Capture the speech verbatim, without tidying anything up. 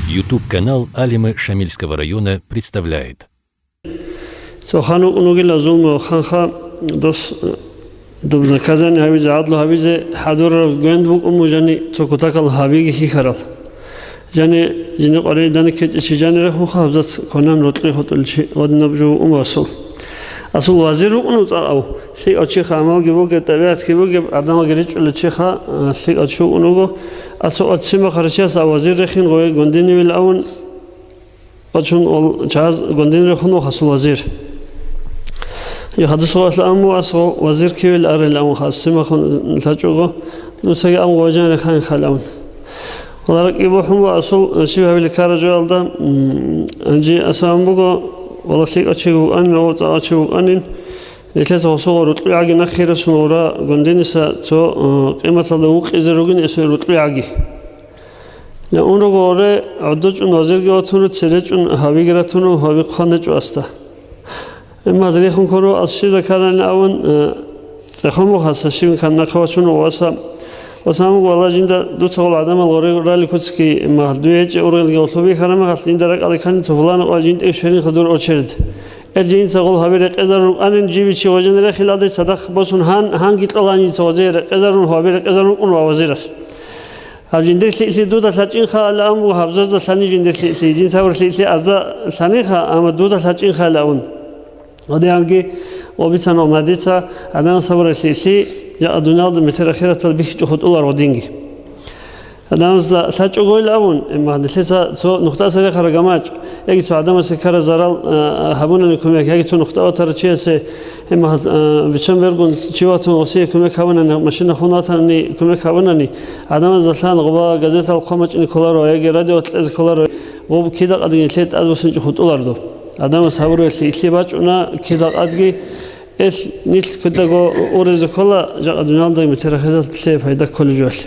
YouTube-канал Алимы Шамильского района представляет. Цо хан вукӀун вугила зулму ханха, дос, доб наказание гьабизе, гӀадлу гьабизе хӀадурараб гвенд букӀун мужани цо кутакал гьабиги хихьарал. Жани жине къваридани кечӀичи жани рехунха гьабзац конан рокьи хутӀулчи вадинаб жо вукӀун асул. Асул вазир вукӀун цӀакъав, лъикӀав чиха гӀамалги бугеб, тӀабигӀатги бугеб, гӀадамалги ричӀчӀулев чиха, а, лъикӀав чи вукӀун вуго. Асул ацци махарачияс а вазир рехин гъове гундинивил авун, Вачун вал чаз гундин рехун ва хасул вазир. Я хадусгъалъа амму асгъо вазир кивел арел аму хасу махун лъачӀого, нусаги амгъо ваджан рехайн халаун. Вала ракӀи бухӀун ва асул шиб гьабили кара жоялда, м, анжи асаун буго, вала лъикӀа чи вукӀанин, ва цӀакъа чи вукӀанин, нилъеца гъосуго рукьугӀаги нахирасун гъура гундиниса цо, э, къиматалда вукъизе ругин эсой рукьугӀаги. Ун руго гъоре, гӀодочӀун вазирги ватун, церечӀун гьавиги ратун, гьави хъван гьечӀо аста. Амма гьазрихун ккоро, ас щиб закарани авун, э, цӀехун мухаса щиб каннахъе вачун васа. Васан вуго, вала, жинда дуца гъол гӀадамал гъоре рали куцги, амма дуе гьечӀеб ургъелги гъолъуби хьарама гъалъ жинда ракӀалде ккани цо пуланаб къвай жин тӀе щверинха дур очередь. Эл жинца гъол гьаби рекъезарун рукӀанин, жибичи гъожин рехилалде цадахъ босун гьан, гьанги кьолан жинца гъозе рекъезарун, гьаби рекъезарун рукӀун ва вазирас. Гьаб жиндир лъикӀлъи дуда лъачӀинха алаан буго, гьабзазда лъани жиндир лъикӀлъи, жин сабур лъикӀлъи азда лъаниха, амма дуда лъачӀинха алаун. Гьадианги обицан ва мадица гӀадан сабур лъикӀлъи, жакъа дуниялда метер ахиратал бихьичӀо хутӀулар гъодинги. Гьадамазда лъачӀогойил абун, амма нилъеца цо нухда церехъара гамачӀ, яги цо гӀадамасе ккара зарал, а, гьабунани кумек, яги цо нухда ватара чиясе, амма, а, биччан бергун чи ватун гъосие кумек гьабунани, машина хун ватани кумек гьабунани, гӀадамаздалъан гъоба газетал хъвамачӀни кколаро, яги радио кьезе кколаро, гъоб кида къадги нилъе тӀад босинчӀо хутӀулардо. ГӀадамаз гьабурелъи илъи бачӀуна кида къадги, эл нилъ кидаго урезе ккола, жакъа дуниялдаги метер ахираталъе пайда кколеб жоялъе.